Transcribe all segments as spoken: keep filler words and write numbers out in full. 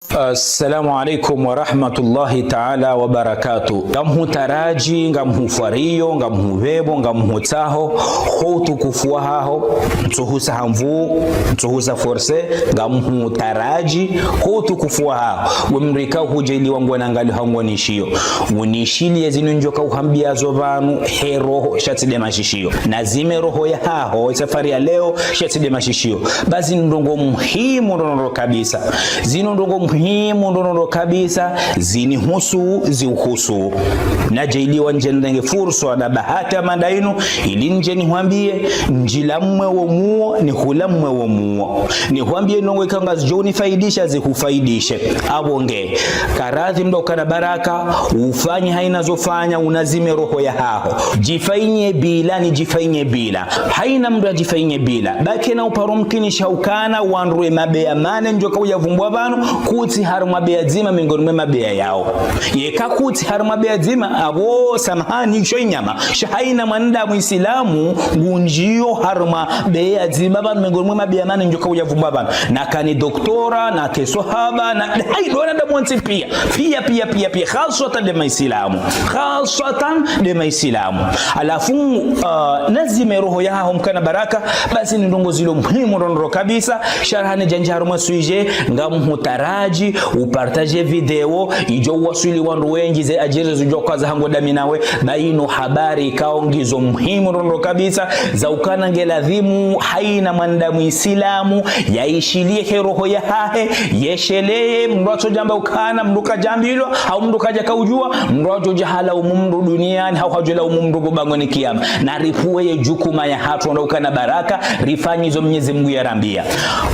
Assalamu alaikum wa rahmatullahi ta'ala wa barakatuh. Ngamhutaraji, ngamhufwariyo, ngamhupvepvo, ngamhutsaho, ho utukufu wahaho, ntsuhusa ha nvuu, ntsuhusa force, ngamhutaraji, ho utukufu wahaho. We mdru ikao hudja ili wangu wanangali hangu wanishiyo. Unishiliye zinu ndjoka uhambiyazo pvanu, he roho, sha tsi nde mashishiyo. Nazime roho yahaho, safari ya leo, sha tsi nde mashishiyo. Basi ndrongoo muhimu ndrongoo kabisa. Zinu ndrongoo muhimu ndrongoo kabisa, zinihusu, zihuhusu. Nadja ili wandje nirenge fursa na bahati ya mada inu, ili ndje nihwambiye, ndjila mwe wo muo, nihula mwe wo muo. Nihwambiye ndrongoo ikao ngazidjo unifaidisha, zihufaidishe. Apvo nge, karadhi mdru ukana baraka, ufanye haina zofanya, unazime roho yahaho. Djifanye bila, nidjifanye bila. Haina mdru adjifanye bila. Ba kena uparo mkinisha ukana wandru we mabeya mane ndjoka uyavumbwa pvanu, kutsi harumwa beya dzima miongoni mwe mabeya yao. Yeka kutsi harumwa beya dzima, apvo samahani, sho inyama. Sha haina mwanadamu Isilamu, ngundjiyo harumwa beya dzima pvanu miongoni mwe mabeya mane ndjoka uyavumbwa pvanu. Na kani doktora, na ke swahaba, na, hayi, ndo wanadamu wontsi pia. Pia, pia, pia, pia. Khaswatan nde Maisilamu. Khaswatan nde Maisilamu. Halafu, uh, nazime roho yahaho mkana baraka, basi ni ndrongoo zilo muhimu ndrongoo kabisa. Sha raha nidja ndja harumwa sujet, ngamhutaraji, upartage video, idjo uwaswili wandru wendji ze adjiri zidjo kaza hangu dami nawe, ba inu habari ikao ngizo muhimu ndrongoo kabisa, za ukana nge ladhimu, haina mwanadamu Isilamu, yaishiliye he roho yahahe, yesheleye, mdru atsodjamba ukana, mdru kadjambilwa, hau mdru kadjaka udjuwa, mdru atsodja halaumu mdru duniani, hau hadjo laumu mdru pvo bangweni kiyama. Na ripvuwe ye djukuma yahatru, ndo ukana baraka, rifanye izo Mnyezi Mungu yarambiya.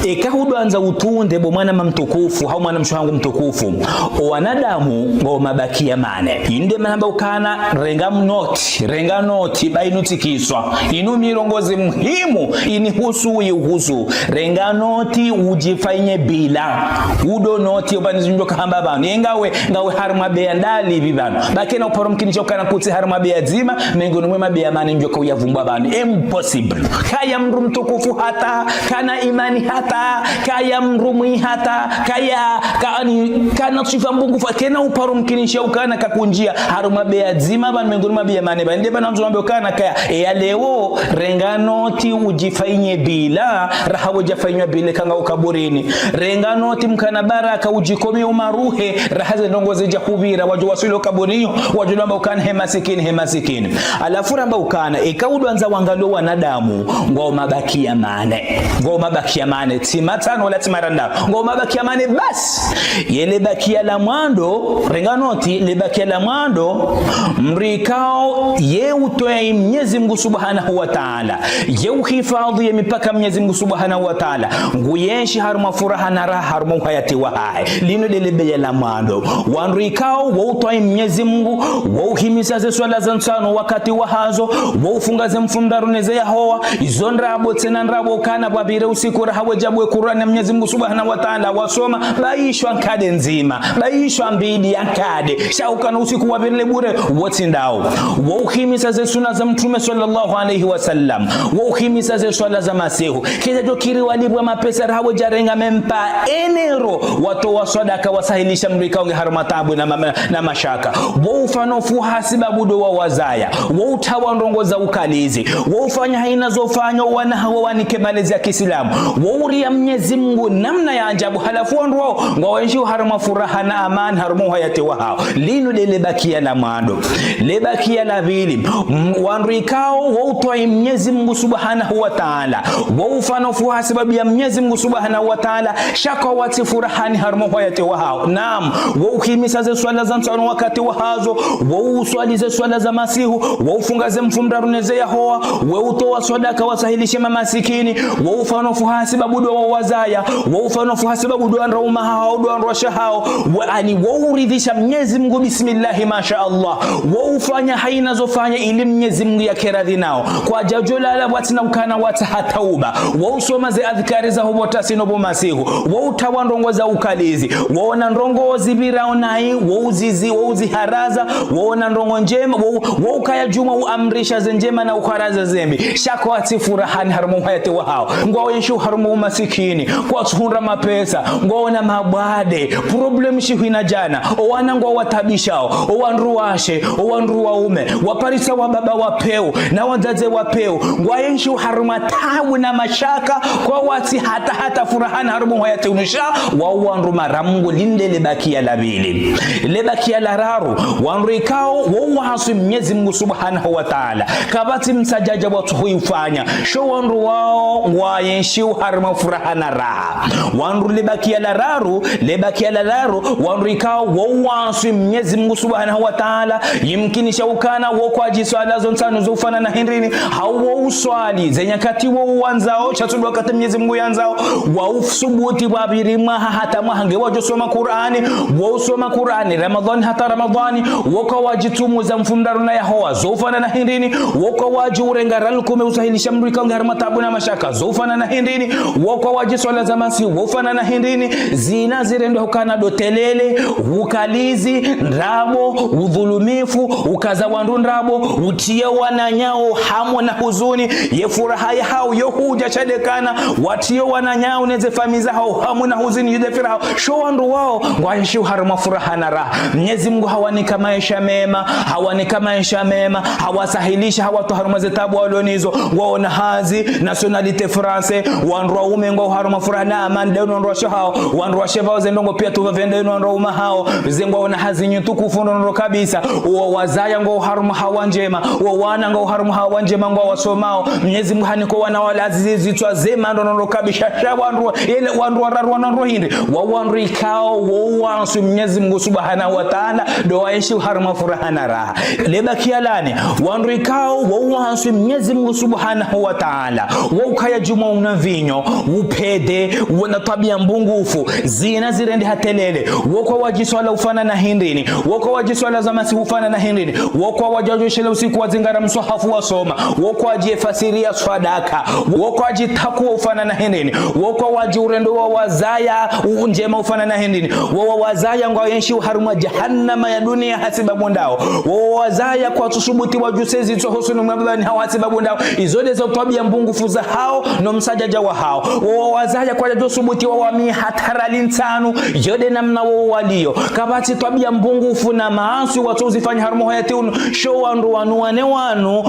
Eka hudjwandza utunde bo mwananya mtukufu, hau mwanamshe wangu mtukufu, o wanadamu ngwao mabakiya mane. Inde mana hamba ukana, renga mnoti, renga noti, ba inu tsi kiswa. Inu mirongozi muhimu, inihusu, ihuhusu. Renga noti, udjifanye bila. Udo noti, opvani zindjo kahamba pvanu. Ye ngawe, ngawe harumwa beya ndali pvi pvanu. Ba kena uparo mkinisha ukana kutsi harumwa beya dzima, miongoni mwe mabeya mane ndjoka uyavumbwa pvanu. Impossible. Kaya mdru mtukufu hata, kana imani hata, kaya mdru mwi hata, kaya, kani, kana swifa mbungufu, kena uparo mkinisha ukana kakundjiya harumwa beya dzima pvanu miongoni mwa mabeya mane pvanu. Nde pvanu ndzo wambe ukana kaya, eya leo, renga noti udjifanye bila, raha wedja fanywa bila eka ngawe kaburini. Renga noti mkana baraka udjikome umaruhe, raha ze ndrongoo zidja hupvira, wadjo waswili kaburini, wadjo lamba ukana he masikini, he masikini. Halafu ramba ukana, eka udjwandza wangaliye wanadamu, ngwao mabakiya mane. Ngwao mabakiya mane, tsi matsanu wala tsi marandaru. Ngwao mabakiya mane basi. Ye le bakiya la mwando, renga noti, le bakiya la mwando, mdru ikao, ye utwai Mnyezi Mungu Subhanahu wa Ta'ala. Ye uhifadhwi ye mipaka Mnyezi Mungu Subhanahu wa Ta'ala. Nguyenshi harumwa furaha na raha harumwa uhayati wahahe. Linu nde le beya la mwando. Wandru ikao, wo utwai Mnyezi Mungu, wo uhimisa ze swala za ntsanu wakati wahazo, wo ufunga ze mfumoraru ne ze yahowa, izo ndrabo tsena ndrabo ukana pvwapvire usiku raha wedja bwe Kurani ya Mnyezi Mungu Subhanahu wa Ta'ala wasoma, ba ishwa nkade ndzima, ba ishwa mbili ya nkade, sha ukana usiku wapvirile bure, wo tsi ndawo. Wo uhimisa ze suna za Mtrume swallallahu alayhi wa sallam, wo uhimisa ze swala za masihu, kidja djo kiri walipvwa mapesa raha wedja renga mempva enero, watowa swadaka wasahilisha mdru ikao nge harumwa taabu na ma-, na mashaka. Wo ufanya fuha sibabu ndo wawazaya. Wo utawa ndrongoo za ukalizi. Wo ufanya haina zofanya wana hawo wanike malezi ya Kiislamu. Wo uria Mnyezi Mungu namna ya ajabu. Halafu wandru wao, ngwayenshio harumwa furaha na amani, harumwa uhayati wahao. Linu nde le bakiya la mwando. Le bakiya la pvili. M-, wandru ikao, wo utwai Mnyezi Mungu Subhanahu wa Ta'ala. Wo ufanya fuha sibabu ya Mnyezi Mungu Subhanahu wa Ta'ala, sha kwatsi furahani harumwa uhayati wahao. Naam, wo uhimisa ze swala za ntsanu wakati wahazo, wo uswali ze swala za masihu, wo ufunga ze mfumoraru ne ze yahowa, wo utowa swadaka wasahilishe mamasikini, wo ufanya fuha sibabu ndo wawazaya, wo ufanya fuha sibabu ndo wandru waume hao, ndo wandru washe hao, wo, ani wo uridhisha Mnyezi Mungu, bismillahi, masha Allah, wo ufanya haina zofanya ili Mnyezi Mungu yake radhi nao. Kwadjadjo lala pvwatsina ukana watsaha tauba. Wo usoma ze adhkari za hupvo tasi no pvo masihu. Wo utawa ndrongoo za ukalizi. Wo ona ndrongoo zipvirao nayi, wo uzizi, wo uziharaza. Wo ona ndrongoo ndjema, wo, wo ukaya djumwa uamrisha ze ndjema na uharaza ze mbi. Sha kwatsi furahani harumwa uhayati wahao. Ngwayenshio harumwa umasikini. Kwatsuhundra mapesa. Ngwaona ma- abwade, problème shihwina djana, owana ngwawatabishao, owandru washe, owandru waume, waparisa wababa wa pewu, na wadzadze wa pewu, ngwayenshio harumwa taabu na mashaka, kwawatsi hata hata furaha na harumwa uhayati unu sha, wao wandru mara Mungu linde lebakiya la pvili. Lebakiya la raru, wandru ikao, wawaswi Mnyezi Mungu Subhanahu wa Ta'ala, kapvatsi msadjadja watsuhuifanya, sho wandru wao, ngwayenshio harumwa furaha na raha. Wandru lebakiya la raru, lebakiya la raru, wandru ikao, wawaswi Mnyezi Mungu Subhanahu wa Ta'ala, yimkinisha ukana, wo kwadji swala zo ntsanu zo ufanana hindrini, hau wo uswali, ze nyakati wo uwandzao, sha tsi ndo wakati Mnyezi Mungu yandzao, wausubuti wapviri mwaha hata mwaha nge wadjo soma Kur'ani, wo usoma Kur'ani, Ramadhani hata Ramadhani, wo kawadji tsumu za mfumoraru na yahowa, zo ufanana hindrini, wo kawadji urenga riali kume usahilisha mdru ikao nge harumwa taabu na mashaka, zo ufanana hindrini, wo kawadji swala za masihu, wo ufanana hindrini, zina zirendwa hukana ndo telele, ukalizi, ndrabo, udhulumifu, ukaza wandru ndrabo, utriye wananyao hamu na huzuni, ye furaha yahao yo hudja sha nde kana, watriye wananyao ne ze famiyi zahao hamu na huzuni, yo nde furaha yahao. Sho wandru wao, ngwayenshio harumwa furaha na raha. Mnyezi Mungu hawanika maesha mema, hawanika maesha mema, hawasahilisha, hawatowa harumwa ze taabu walo nazo, ngwaona hazi, nationalité française, wandru waume ngwao harumwa furaha na amani, nde wandru washe hao, wandru washe pvao ze ndrongoo piya tu pvapvendza wandru waume hao, ze ngwaona hazi nyi tukufu ndrongoo kabisa, wo wazaya ngwao harumwa hawa ndjema, wo wana ngwao harumwa hawa ndjema ngwawasomao, Mnyezi Mungu hanika wana walazi zitswa zema ndrongoo kabisa, sha wandru, yele wandru wa raru wandru hindri, wao wandru ikao, wawaswi Mnyezi Mungu Subhanahu wa Ta'ala, ndo wayenshio harumwa furaha na raha. Lebakiya la nne, wandru ikao, wawaswi Mnyezi Mungu Subhanahu wa Ta'ala, wo ukaya djumwa unwa vinyo, upvendze, wo na twabiya mbungufu, zina zirendwa ha telele, wo kawadji swala ufanana hindrini, wo kawadji swala za masihu ufanana hindrini, wo kawadji djo shela usiku wazingara mswahafu wasoma, wo kawadji efasiri ya swadaka, wo kawadji takuwa ufanana hindrini, wo kawadji urendro wa wazaya u-, ndjema ufanana hindrini, wo wazaya ngwayenshio harumwa jahannama ya duniya hasibabu ndawo, wo wazaya kwatsusubuti wadjuse zitswa hosoni mwa babani hao hasibabu ndawo, izo nde zo twabiya mbungufu zahao, no msadjadja wahao, wo wazaya kwadjadjo subuti wawamiye hata riali ntsanu, yo nde namna wo waliyo, kapvatsi twabiya mbungufu na maaswi watso uzifanya harumwa uhayati unu, sho wandru wanu wa nne wanu,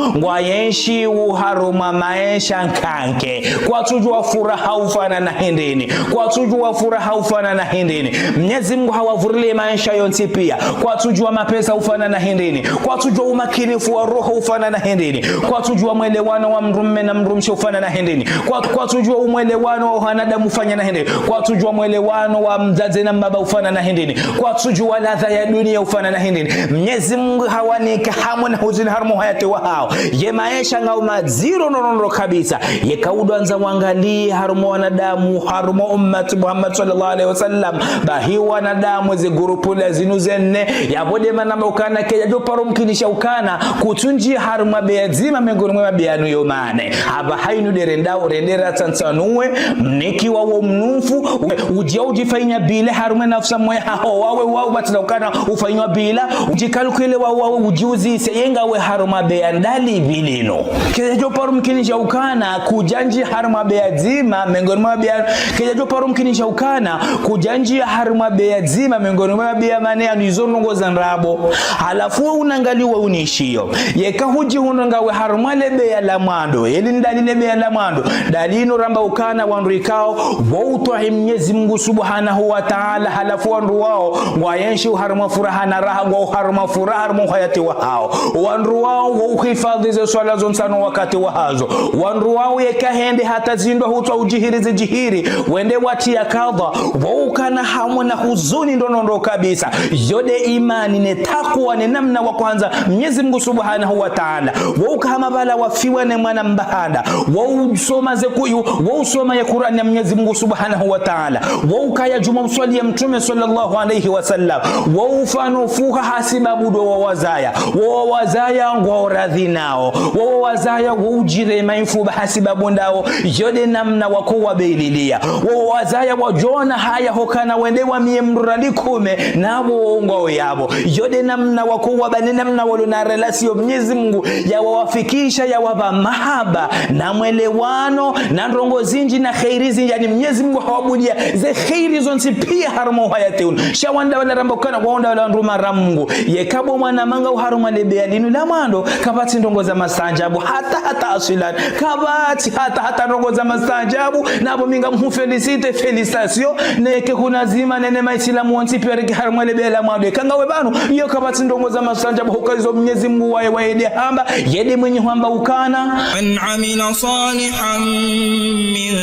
ngwayenshio harumwa maesha nkanke, kwatsudjuwa furaha ufanana hindrini, kwatsudjuwa furaha ufanana hindrini, Mnyezi Mungu hawapvurile maesha yontsi piya, kwatsudjuwa mapesa ufanana hindrini, kwatsudjuwa umakinifu wa roho ufanana hindrini, kwatsudjuwa mwelewano wa mdrume na mdrumshe ufanana hindrini, kwa-, kwatsudjuwa umwelewano wa wanadamu ufanana hindrini, kwatsudjuwa mwelewano wa mdzadze na mbaba ufanana hindrini, kwatsudjuwa ladha ya duniya ufanana hindrini. Mnyezi Mungu hawanika hamu na huzuni harumwa uhayati wahao. Ye maesha ngao madziro ndrongoo kabisa. Yeka udjwandza wangaliye harumwa wanadamu, harumwa ummati Muhammad sallallahu alaihi wasallam, bahi wanadamu ze gurupu la zinu ze nne, yapvo nde mana ukana kayadjo paro mkinisha ukana, kutsundji harumwa beya dzima mengoni mwa mabeya yanu yo mane. Apvaha inu nde rendao, rendera tsantsanuwe, mniki wa wo mnufu, u-, udja udjifanya bila harumwa nafsi mwe haho wawe, wawe batila ukana ufanywa bila, udjikalkile wawe, wawe udjiuzise, ye ngawe harumwa beya ndali bilino. Kayadjo paro mkinisha ukana, kudjandji harumwa beya dzima, mengoni mwa beya, kayadjo paro mkinisha ukana, kudjandji harumwa beya dzima, mengoni mwa beya mane yanu izo ndrongoo za ndrabo. Halafu unangaliye unishiyo. Yeka hudjihundra ngawe harumwa le beya la mwando. Yeli ndali le beya la mwando. Ndali ino ramba ukana wandru ikao, wo utwayi Mnyezi Mungu Subhanahu wa Ta'ala, halafu wandru wao, ngwayenshio harumwa furaha na raha, ngwao harumwa furaha harumwa uhayati wahao. Wandru wao, wo uhifadhi ze swala zo ntsanu wakati wahazo. Wandru wao yeka hende hata zindrwa hutswa udjihiri zidjihiri, wende watriya kadha, wo ukana hamu na huzuni ndrongoo kabisa. Yo nde imani ne takuwa ne namna wakohandza Mnyezi Mungu Subhanahu wa Ta'ala. Wo uka hama pvala wafiwa ne mwana mbahanda. Wo usoma ze kuyu, wo usoma ye Kur'ani ya Mnyezi Mungu Subhanahu wa Ta'ala. Wo ukaya djumwa uswaliya Mtrume sallallahu alaihi wasallam. Wo ufanya fuha hasibabu ndo wawazaya. Wo wawazaya ngwao radhi nao. Wo wawazaya wo udjirema ifuba hasibabu ndawo. Yo nde namna wako wabeililiya. Wo wawazaya wadjona haya hukana wende wamiye mdru riali kume, na wo ngwao yapvo. Yo nde namna wako waba ne namna walo na relation Mnyezi Mungu yawawafikisha, yawapva mahaba, na mwelewano, na ndrongoo zindji, na kheri zindji, yaani Mnyezi Mungu hawabuliya ze kheri kheri zontsi pia harumwa uhayati unu. Sha wandru wala ramba ukana, wandru wala wandru wa Mngu. Yeka bo mwananya ngawe harumwa lebeya linu la mwando, kapvatsi ndrongoo za mastaanjabu, hata, hata aswilan. Kapvatsi hata, hata ndrongoo za mastaanjabu, na bo mi ngamhu féliciter, félicitations, neke kuna zima nene maisilamu wontsi pia rike harumwa lebeya la mwando. Eka ngawe pvanu, iyo kapvatsi ndrongoo za mastaanjabu, huka izo Mnyezi Mngu waye, waye nde hamba, yeye nde mwenye hamba ukana. من عمل صالحا من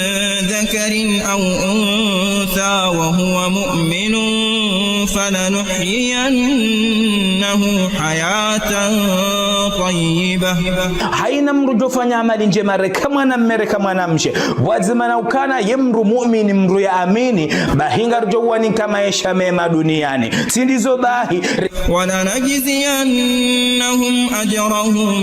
ذكر أو أنثى وهو مؤمن فلنحيينه حياة طيبة. Haina mndru djofanya amali ndjema, reka mwanamme, reka mwanamshe, pvwadzima na ukana ye mndru mu'mini, mndru ya amini, bahi ngaridjo uwanika maesha mema duniani. Tsi ndizo bahi, ولنجزينهم أجرهم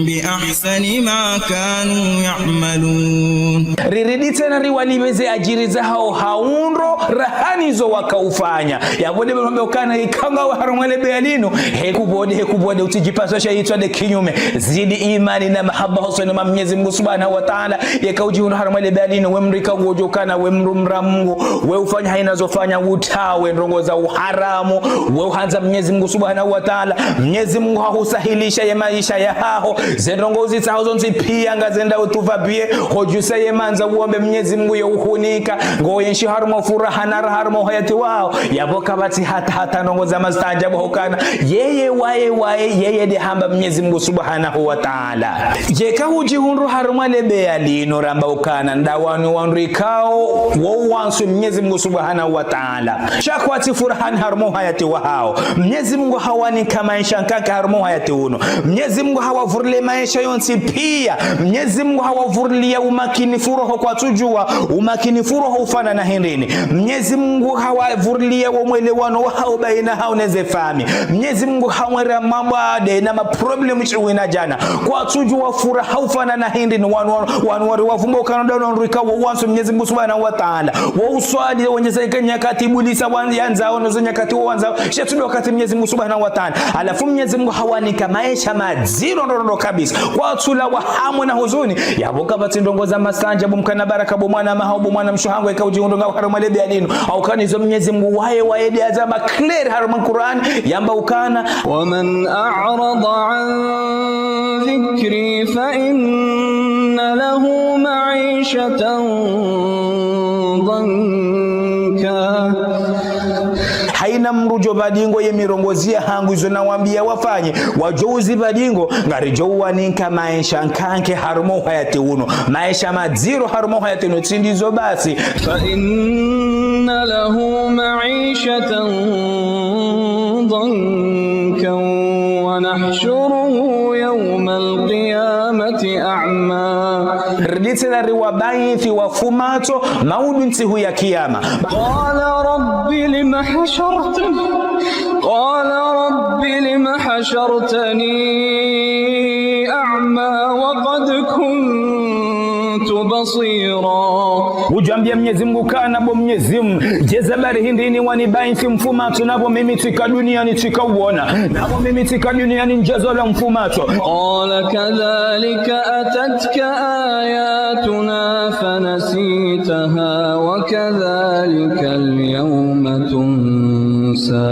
بأحسن ما كانوا يعملون. Rirudi tsena riwalipve ze adjiri zahao ha undro raha ni zo wakaufanya. Yapvo nde pvanu ukana eka ngawe harumwa lebeya linu, heka pvo nde, heka pvo nde, utsidjipaswa sha itswa nde kinyume. Zidi imani na mahaba hosoni mwa Mnyezi Mngu Subhanahu wa Ta'ala. Yeka udjihundru harumwa lebeya linu, we mndru ika ngodjo ukana, we mndru mdra Mngu, we ufanya haina zofanya, utawe ndrongoo za uharamu, we uhandza Mnyezi Mngu Subhanahu wa Ta'ala, Mnyezi Mngu hahusahilisha ye maesha yahaho, ze ndrongoo uzitsaho zontsi pia ngazendao tout va bien, hodjusa ye mandza uombe Mnyezi Mngu ye uhunika, ngoenshi harumwa furaha na raha harumwa uhayati waho, yapvo kapvatsi hata, hata ndrongoo za mastaanjabu hukana, yeye waye, waye, yeye nde hamba Mnyezi Mngu Subhanahu wa Ta'ala. Yeka udjihundru harumwa lebeya linu ramba ukana, ndawanu wandru ikao, wo uwantsu Mnyezi Mngu Subhanahu wa Ta'ala. Sha kwatsi furahani harumwa uhayati wahao. Mnyezi Mngu hawanika maesha nkanke harumwa uhayati unu. Mnyezi Mngu hawavurilia maesha yontsi pia. Mnyezi Mngu hawavurilia umakinifu roho kwatsudjua umakinifu roho ufanana hindrini. Mnyezi Mngu hawavurilia wo mwelewano wahao baina hao ne ze fami. Mnyezi Mngu hawera mabwade na maproblème shiwi na djana. Kwatsudjua furaha ufanana hindrini wanu, wanu, wanu wari wavumba ukana ndawanu wandru ikao wo uwantsu Mnyezi Mngu Subhanahu wa Ta'ala. Wo uswali, wonyeza ika nyakati ibulisa wan-, yandzao, no zo nyakati wo wandzao. Sha tsi ndo wakati Mnyezi Mngu Subhanahu wa Ta'ala. Halafu Mnyezi Mngu hawanika maesha madziro ndrondro kabisa. Kwatsulawa hamu na huzuni. Yapvo kapvatsi ndrongoo za mastaanjabu, mkana baraka bo mwananya hau bo mwanamshe hangu eka udjihundru ngawe harumwa lebeya linu. Hau kana izo Mnyezi Mngu waye, waye nde hazamba clair harumwa Qur'an, yamba ukana. ومن أعرض عن ذكري فإن له معيشة ضنكا. Haina mndru djo pvadingo ye mirongozi yahangu izo nawambia wafanye, wadjo uzipvadingo, ngaridjo uwanika maesha nkanke harumwa uhayati unu. Maesha madziro harumwa uhayati unu, tsi ndizo basi. فإن له معيشة ضنكا ونحشره يوم القيامة أعمى. Riditsela riwabainthi wafumatso, maudu ntsihu ya kiyama. قال رب لم حشرتني، قال رب لم حشرتني أعمى وقد كنت بصيرا. Udjambia Mnyezi Mngu kana bo Mnyezi Mngu, djeza bari hindrini wanibainthi mfumatso, na bo mimi tsika duniani tsika uona, na bo mimi tsika duniani ndjazalwa mfumatso. قال كذلك أتتك آياتنا فنسيتها وكذلك اليوم تنسى.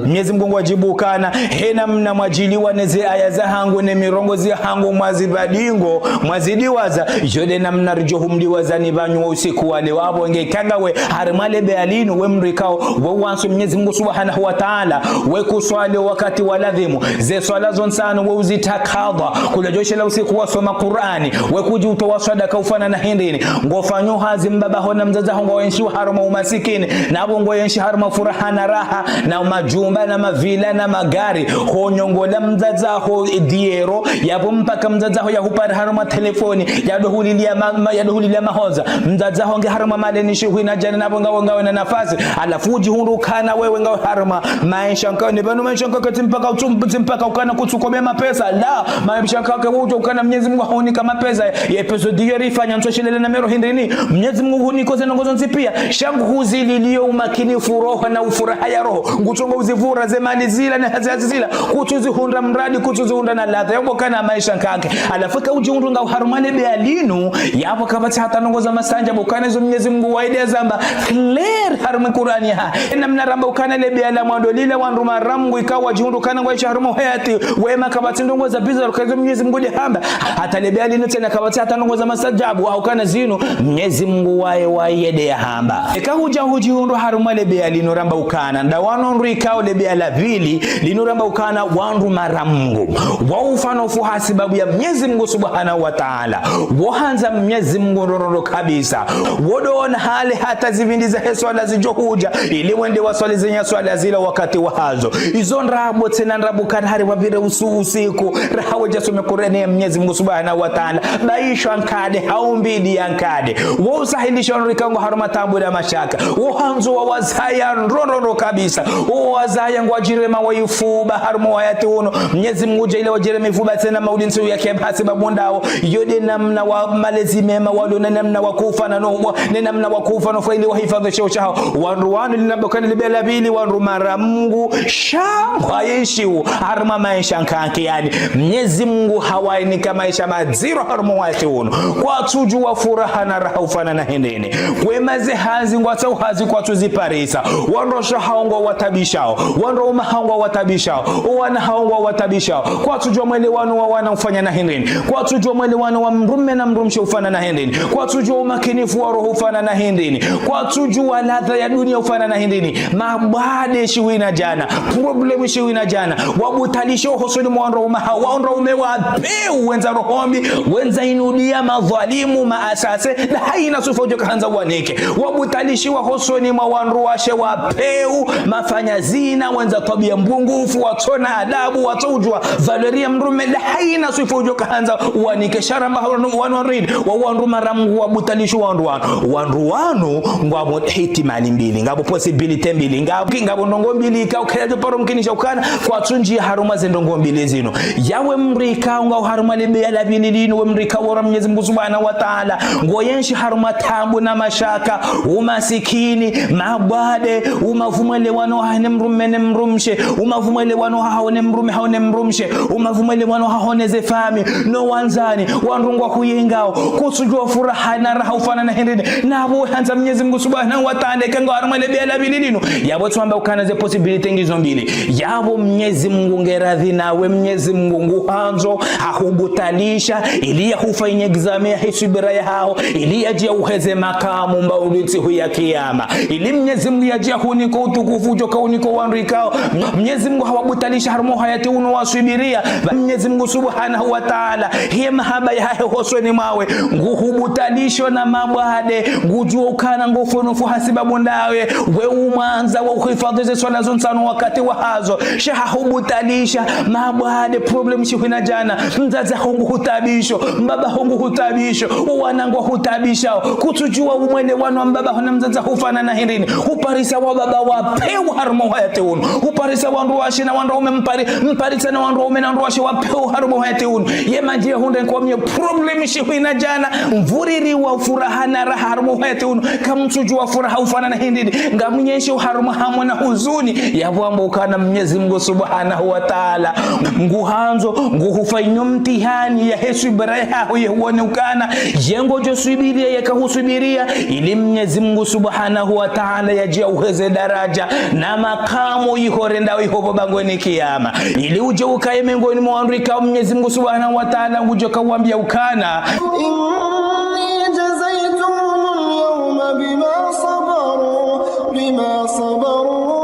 Mnyezi Mngu ngwadjibu kana, he namna mwadjiliwa ne ze aya zahangu ne mirongozi yahangu mwazipvadingo, mwazidiwaza, djo nde namna ridjo humdiwazani pvanu wo usiku wa leo. Apvo nge eka ngawe harumwa lebeya linu, we mndru ikao, we uwantsu Mnyezi Mngu Subhanahu wa Ta'ala, we kuswali wakati wa ladhimu, ze swala zontsanu we uzitakadha, kula djoshe la usiku wasoma Qur'ani, we kudjutowa swadaka ufanana hindrini, ngofanyo hazi, mbaba haho na mdzadze haho ngwaenshio harumwa umasikini, na bo ngoenshio harumwa furaha na raha, na majumba na mavila na magari, honyongola mdzadze haho diero, yapvo mpaka mdzadze haho yahupara harumwa telefoni, yadohulilia ma-, ma-, yadohulilia mahodza, mdzadze haho nge harumwa maleni shiwi na djana, na bo ngawe, ngawe na nafasi, halafu udjihundru kana wewe ngawe harumwa maesha nkanke, pvanu maesha nkanke tsi mpaka utsum-, tsi mpaka ukana kutsukomea mapesa, la, maesha nkanke udjo ukana Mnyezi Mngu hahunika mapesa, ye episode iyo rifanya ntsoshilele na mero hindrini, Mnyezi Mngu hunika ze ndrongoo zontsi pia, sha ngu huzililio umakinifu roho na ufuraha ya roho. Ngutsongo uzivura ze mali zila na hazi hazi zila. Kutsuzihundra muradi, kutsuzihundra na ladha. Yapvo kana maesha nkake. Halafu ka udjihundru ngawe harumwa lebeya linu. Yapvo kapvatsi hata ndrongo za masandja, pvo kana izo Mnyezi Mungu waye nde yazamba clair harumwa Kurani yahahe. Namna ramba ukana lebeya la mwando lila wandru mara Mungu ikao wadjihundru kana ngwaenshi harumwa uhayati wema, kapvatsi ndrongo za bizarre ka izo Mnyezi Mungu nde yahamba. Hata lebeya linu tsena kapvatsi hata ndrongo za masandja, hau kana zinu Mnyezi Mungu waye, waye nde yahamba. Eka hudja hudjihundru harumwa lebeya linu ramba ukana, nda wanu wandru ikao lebeya la pvili linu ramba ukana wandru mara Mungu. Wao ufanya ufu ha sababu ya Mnyezi Mungu Subhanahu wa Ta'ala. Wao handza Mnyezi Mungu ndrondro kabisa. Wao ndo ona hale hata zipvindi zahe swala zidjo hudja, ili wende waswali ze nya swala zila wakati wahazo. Izo ndrabo tsena ndrabo kana hari wapvire usu usiku. Raha wadja some Kurani ya Mnyezi Mungu Subhanahu wa Ta'ala. Ba isho nkade, hau mbili ya nkade. Wao usahilisha wandru ikao ngwao harumwa taabu na mashaka. Wao handzo wawazaya ndrondro kabisa. Wao wazaya ngwadjirema wa ifuba harumwa uhayati unu. Mnyezi Mungu udjaanlie wadjireme ifuba tsena mauri ntsihu ya kiyama ha sababu ndawo. Yo nde namna wa malezi mema walo na namna wa kufa na no, ne namna wa kufa no fa ili wahifadhwi sheo shahawo. Wandru wanu linu ramba ukana lebeya la pvili wandru mara Mungu sha ngwaenshio harumwa maesha nkake, yaani Mnyezi Mungu hawainika maesha madziro harumwa uhayati unu. Kwatsudjuwa furaha na raha ufanana hindrini. Kwema ze hazi ngwatsao hazi kwatsuziparisa. Wandru washe hawo ngwao watabishao. Wandru waume hawo ngwao watabishao. Owana hawo ngwao watabishao. Kwatsudjuwa mwelewano wa wana ufanana hindrini. Kwatsudjuwa mwelewano wa mdrume na mdrumshe ufanana hindrini. Kwatsudjuwa umakinifu wa roho ufanana hindrini. Kwatsudjuwa ladha ya dunia ufanana hindrini. Mabwade shiwi na djana. Problème shiwi na djana. Wabutalishiwa hosoni mwa wandru waume hawo, wandru waume wa peu, wendza roho mbi, wendza inudia, madhwalimu, maasase, na haina swifa udjo kahandza wanike. Wabutalishiwa hosoni mwa wandru washe wa peu, mafanya zina, wendza twabiya mbungufu, watsona adabu, watso udjuwa valeur ya mdrume, na haina swifa udjo kahandza wanike. Sha ramba wanu, wanu wandru, wao wandru mara Mungu wabutalishiwa wandru wanu. Wandru wanu ngwao ihtimali mbili, ngapvo possibilité mbili, ngapvo, ngapvo ndrongo mbili, ikao kayadjo paro mkinisha ukana kwatsundjia harumwa ze ndrongo mbili zinu. Yawe mdru ikao ngwao harumwa lebeya la pvili linu, we mdru ikao wora Mnyezi Mungu Subhanahu wa Ta'ala, ngoenshi harumwa taabu na mashaka, umasikini, mabwade, umavu mwelewano haho ne mdrume ne mdrumshe, umavu mwelewano haho ne mdrume haho ne mdrumshe, umavu mwelewano haho ne ze famiyi, no wandzani, wandru ngwao huyengao, kutsudjuwa furaha na raha ufanana hindrini. Napvo handza Mnyezi Mungu Subhanahu wa Ta'ala eka ngwao harumwa lebeya la pvili linu. Yapvo tsi wamba ukana ze possibilité ngizo mbili. Yapvo Mnyezi Mungu nge radhi nawe, Mnyezi Mungu nguhandzo, hahubutalisha, ili yahufanyie examen yahe swibira yahaho, ili yadje yahuheze makamu mba uli ntsihu ya kiyama. Ili Mnyezi Mungu yadje yahunike utukufu udjo kaunika wandru ikao Mnyezi Mungu hawabutalisha harumwa uhayati unu waswibiriya. Mnyezi Mungu Subhanahu wa Ta'ala, hiye mahaba yahahe hosoni mwawe, nguhubutalisho na mabwade, ngudjuo ukana ngofanyo ufu ha sababu ndawe, we umwandza wa uhifadhwi ze swala zo ntsanu wakati wahazo, sha hahubutalisha, mabwade, problème shiwi na djana, mdzadze haho nguhutabisho, mbaba haho nguhutabisho, owana ngwao hutabishao, kutsudjuwa umwelewano wa mbaba haho na mdzadze haho ufanana hindrini, huparisa wababa wa peu harumwa uhayati unu, huparisa wandru washe na wandru waume mpari-, mparisa na wandru waume na wandru washe wa peu harumwa uhayati unu. Ye mandji ya hundre nkwamye problème shiwi na djana, mvuririwa furaha na raha harumwa uhayati unu. Kamtsudjuwa furaha ufanana hindrini. Ngamnyenshi harumwa hamu na huzuni. Yapvo amba ukana Mnyezi Mungu Subhanahu wa Ta'ala nguhandzo, nguhufanyio mtihani yahe swibira yahaho ye huone ukana, ye ngodjo swibiriya, yeka huswibiriya, ili Mnyezi Mungu Subhanahu wa Ta'ala yadje yahuheze daraja na makamu iho rendao iho pvo bangweni kiyama. Ili udje ukaye mengoni mwa wandru ikao Mnyezi Mungu Subhanahu wa Ta'ala ngudjo kawambia ukana: إني جزيتهم اليوم بما صبروا، بما صبروا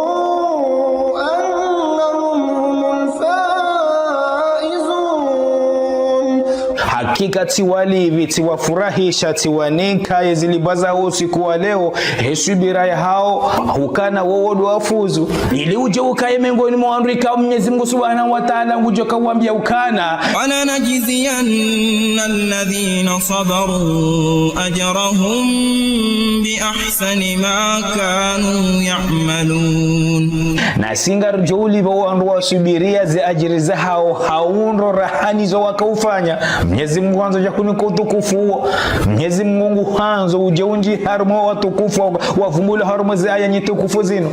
أنهم هم الفائزون. Hakika tsiwalipvi, tsiwafurahisha, tsiwanika ye zilipvwa zawo usiku wa leo, he swibira yahawo, ukana wowo ndo wafuzu. Ili udje ukaye mengoni mwa wandru ikao Mnyezi Mungu Subhanahu wa Ta'ala ngudjo kawambia ukana: ولنجزين الذين صبروا أجرهم بأحسن ما كانوا يعملون. Na si ngaridjo ulipva wandru waswibiriya ze adjiri zahawo ha undro raha ni zo wakaufanya. Mnyezi Ngwandzo dja hunika utukufu wo. Mnyezi Mungu ngwandzo udje undji harumwa watukufu wa, wavumbulwa harumwa ze aya nyitukufu zinu.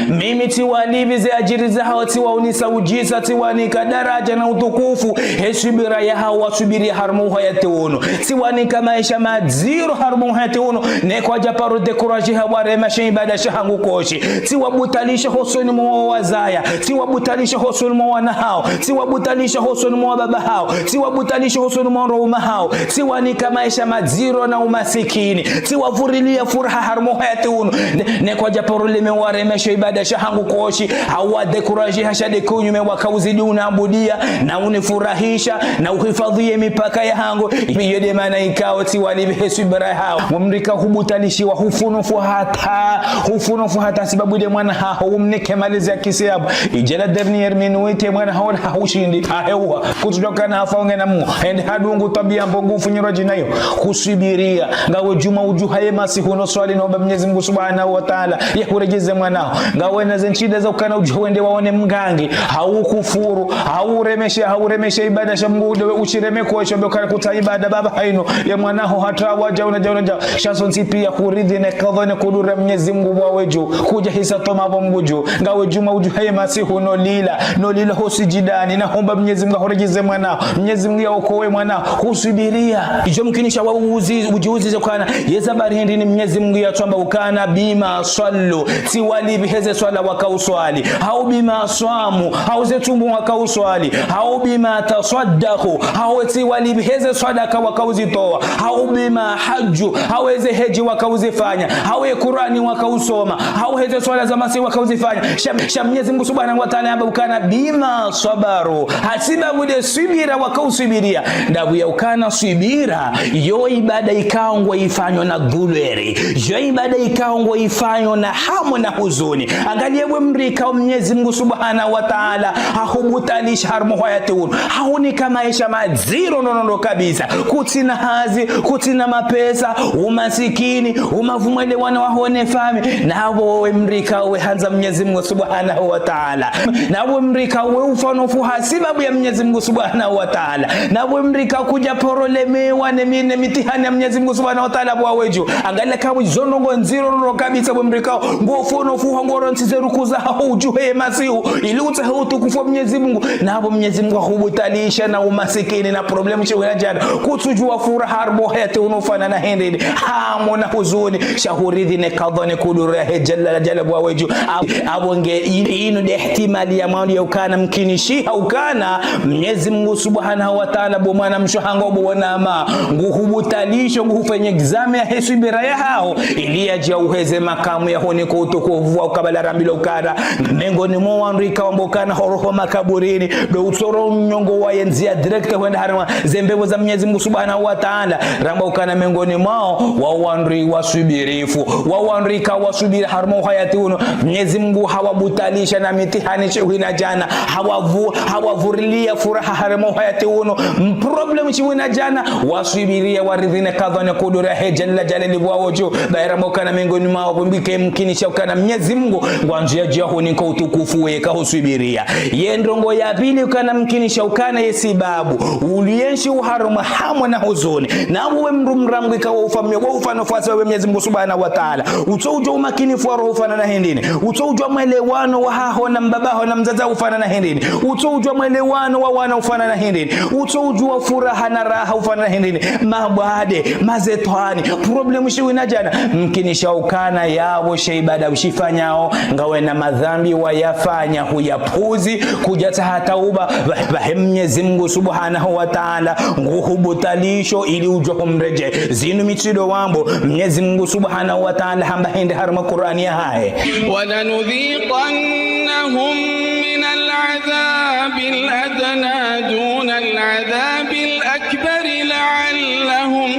Mimi tsiwalipvi ze adjiri zahawo, tsiwaonesa udjisa, tsiwanika daradja na utukufu. He subira yahawo wasubiri harumwa uhayati unu. Tsiwanika maesha madziro harumwa uhayati unu. Ne kwadja paro décourager ha warema she ibada shahangu koshi. Tsiwabutwalisha hosoni mwa wazaya. Tsiwabutwalisha hosoni mwa wana hawo. Tsiwabutwalisha hosoni mwa baba hawo. Tsiwabutwalisha hosoni mwa waume hawo. Tsiwanika maesha madziro na umasikini. Tsiwavurilia furaha harumwa uhayati unu. Ne, ne kwadja paro leme warema she ibada shahangu koshi. Hawu wa décourager hasha de kinyume waka uzidi unaabudia. Na unifurahisha. Na uhifadhwi ye mipaka yahangu. Iyo de maana ikao tsiwalipvi he subira yahawo. Mumrika hubutwalishiwa hufunufu hata. Hufunufu hata sababu de mwana haho umnike malezi ya kisiabu. Idjela dernière minute mwana haho hahushindi. Haheuha. Kutsudjuwa kana hafa unge na mu. Ende hadungu twabia mbovu ufunyirwa djina iyo. Husubiria. Ngawe djuma udjuha ye masihu no swali no ba Mnyezi Mungu Subhanahu wa Ta'ala. Yahuredjeze mwana haho. Ngawe na ze ntsida za ukana udjuha wende waone mgangi. Hau kufuru. Hau remeshe, hau remeshe ibada sha Mungu udewe ushireme koshi be ukana kutsa ibada baba hainu. Ye mwana haho hata wadja una dja una dja. Sha zontsi pia huridhi ne kadha ne kudura Mnyezi Mungu bwa wedju. Kudja hisa toma bo Mungu dju. Ngawe djuma udjuha ye masihu no lila. No lila ho sijidani. Na homba Mnyezi Mungu ahuredjeze mwana haho. Mnyezi Mungu yaokowe mwana haho. Husubiria. Idjo mkinisha wa uzi, udjiuzize ukana. Yeza bari hindri ni Mnyezi Mungu yatwamba ukana bima swallu. Tsiwalipvi heze swala waka uswali. Hau bima swamu. Hau ze tsumu waka uswali. Hau bima taswaddaku. Hau tsiwalipvi heze swadaka waka uzitowa. Hau bima hajju. Hau eze hedji waka uzifanya. Hau ye Kurani waka usoma. Hau heze swala za masihu waka uzifanya. Sha, sha Mnyezi Mungu Subhanahu wa Ta'ala yamba ukana bima swabaru. Hasibabu de subira waka usubiria. Ndapvo ya ukana subira. Yo ibada ikao ngwaifanyo na dhulweri. Yo ibada ikao ngwaifanyo na hamu na huzuni. Angalia we mrika Mnyezi Mungu Subhanahu wa Ta'ala. Hahubutwalisha harumwa uhayati unu. Hahunika maesha madziro no no no kabisa. Kutsina hazi, kutsina mapesa, umasikini, umavumwelewana waho ne fami. Napvo we mrika we handza Mnyezi Mungu Subhanahu wa Ta'ala. Napvo we mrika we ufa no fu hasibabu ya Mnyezi Mungu Subhanahu wa Ta'ala. Napvo we mrika kudja paro lemewa ne mi-, ne mitihani ya Mnyezi Mungu Subhanahu wa Ta'ala bwa wedju. Angalia kabu zo ndrongo ndziro no no kabisa we mrika. Ngo ufa no fu ha ngo rontsi ze ruku zaho udjuhe masihu. Ili utsahe utukufu wa Mnyezi Mungu. Napvo Mnyezi Mungu hahubutwalisha na umasikini na problème shiwi na djana. Kutsudjuwa furaha harumwa uhayati unu ufanana hindri ni. Hamu na huzuni. Sha huridhi ne kadha ne kudura yahe jalla jalla bwa wedju. Ab-, apvo nge in-, inu de ihtimali ya mwando ya ukana mkinishiha ukana Mnyezi Mungu Subhanahu wa Ta'ala bo mwana mshe hangu bo wanama. Nguhubutwalisho nguhufanye examen yahe subira yahaho. Ili yadje uheze makamu ya hunika utukufu wa ukabala rambilwa ukana. Mengoni mwa wandru ikao wamba ukana horoho makaburini. Be utsoro nyongo wa yendzi ya direct hwenda harumwa ze mbepvo za Mnyezi Mungu Subhanahu wa Ta'ala. Ramba ukana mengoni mwao wa wandru wasubirifu. Wa wandru ikao wasubiri harumwa uhayati unu. Mnyezi Mungu hawabutwalisha na mitihani shiwi na djana. Hawavu-, hawavurilia furaha harumwa uhayati unu. M-, problème shiwi na djana. Wasubiria waridhi ne kadha ne kudura yahe jalla jalla bwa wedju. Bayira mokana mengoni mwao pvo mbike mkinisha ukana Mnyezi Mungu. Ngwandzo yadje hunika utukufu weka husubiria. Ye ndrongo ya pvili ukana mkinisha ukana ye sibabu. Ulienshi uharumwa hamu na huzuni. Napvo we mdru mrangwi ka wa ufamiya, wa ufa no fasi wa we Mnyezi Mungu Subhanahu wa Ta'ala. Utso udjuwa umakinifu wa roho ufanana hindri ni. Utso udjuwa mwelewano wa haho na mbaba haho na mdzadze ufanana hindri ni. Utso udjuwa mwelewano wa wana ufanana hindri ni. Utso udjuwa furaha na raha ufanana hindri ni. Mabwade, mazetwani, problème shiwi na djana. Mkinisha ukana yapvo she ibada ushifanyao. Ngawe na madhambi wayafanya huyapvuzi. Kudjatsaha tauba. Pva-, pvahe Mnyezi Mungu Subhanahu wa Ta'ala. Nguhubutwalisho ili udjuwa humredjei. Zinu mitsindo wambo. Mnyezi Mungu Subhanahu wa Ta'ala hamba hindri harumwa Kur'ani yahahe. ولنذيقنهم من العذاب الأدنى دون العذاب الأكبر لعلهم،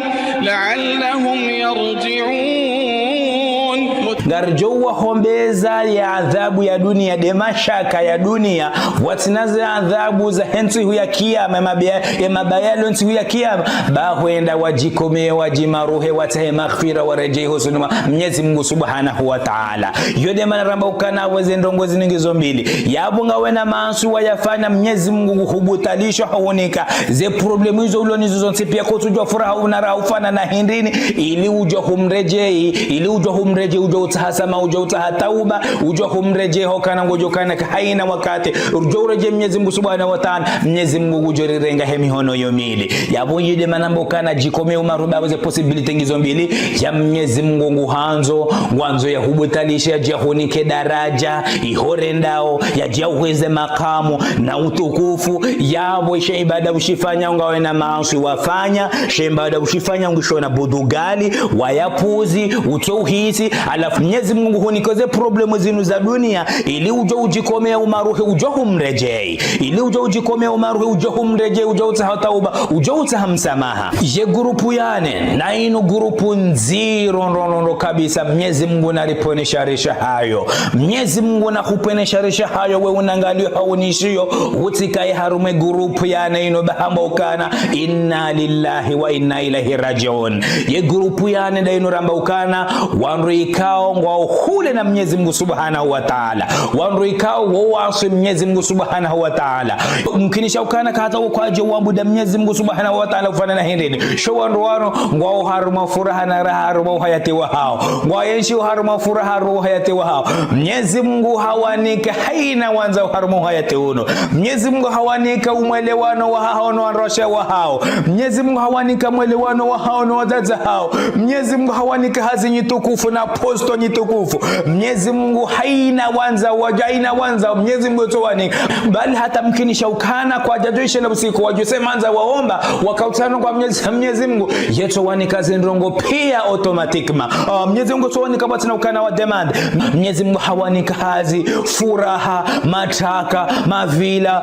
لعلهم يرجعون. ridjo wahombeza ye adhabu ya dunia, nde mashaka ya dunia, pvatsina ze adhabu zahe ntsihu ya kiyama, ye mabaya-, ye mabaya yalo ntsihu ya kiyama, ba hwenda wadjikomeye, wadjimaruhe, watsahe maghfira, waredjeyi hosoni mwa Mnyezi Mungu Subhanahu wa Ta'ala. Yo nde mana ramba ukana weze ndrongoo zinu ngizo mbili. Yapvo ngawe na maaswi wayafanya, Mnyezi Mungu nguhubutwalisho, hahunika ze problème izo ulo nazo zontsi pia, kotsudjuwa furaha una raha ufana na hindrini, ili udjo humredjeyi, ili udjo humredjeyi, udjo utsaha swamaha, udjo utsaha tauba, udjo humredjeyi hukana ngodjo kana ka hayina wakati, udjo uredjeyi Mnyezi Mungu Subhanahu wa Ta'ala, Mnyezi Mungu ngudjo rirenga he mihono yo mili. Yapvo yi nde mana ramba ukana djikomeye umaruba, ze possibilité ngizo mbili, ya Mnyezi Mungu nguhandzo, ngwandzo yahubutwalishe, yadje yahunike daraja iho rendao, yadje yahuheze makamu na utukufu. Yapvo she ibada ushifanya ngawe na maaswi wafanya, she ibada ushifanya ngusho na budugali, wayapvuzi, utso uhisi, halafu Mnyezi Mungu hunike ze problème zinu za dunia, ili udjo udjikomeye umaruhe, udjo humredjeyi, ili udjo udjikomeye umaruhe, udjo humredjeyi, udjo utsaha tauba, udjo utsaha msamaha. Ye groupe ya nne, na inu groupe ndziro ndro ndro ndro kabisa, Mnyezi Mungu naripvwene shari shahayo. Mnyezi Mungu nahupvwene shari shahayo, we unangalio haunishiyo, utsikaye harumwa ye groupe ya nne inu ba hamba ukana, inna lillahi wa inna ilaihi rajiun. Ye groupe ya nne nda inu ramba ukana, wandru ikao ngwao hule na Mnyezi Mungu Subhanahu wa Ta'ala. Wandru ikao wo waswi Mnyezi Mungu Subhanahu wa Ta'ala. Mkinisha ukana ka hata wo kwadje wabuda Mnyezi Mungu Subhanahu wa Ta'ala ufana na hindrini. Sha wandru wanu, ngwao harumwa furaha na raha harumwa uhayati wahao. Ngwayenshio harumwa furaha harumwa uhayati wahao. Mnyezi Mungu hawanika hayina wandzao harumwa uhayati unu. Mnyezi Mungu hawanika umwelewano wahao no wandruwashe wahao. Mnyezi Mungu hawanika mwelewano wahao no wadzadze hao. Mnyezi Mungu hawanika hazi nyitukufu na posto nyitukufu. Mnyezi Mungu hayina wandzao, wadja hayina wandzao, Mnyezi Mungu yetso wanika. Bali hata mkinisha ukana kwadjadjo ishela usiku, wadjo sema ndza waomba, wakautsano kwa Mnyezi, Mnyezi Mungu yetso wanika ze ndrongoo pia automatiquement. Ah, Mnyezi Mungu yetso wanika pvatsina ukana wa demande. Mnyezi Mungu hawanika hazi, furaha, matraka, mavilla,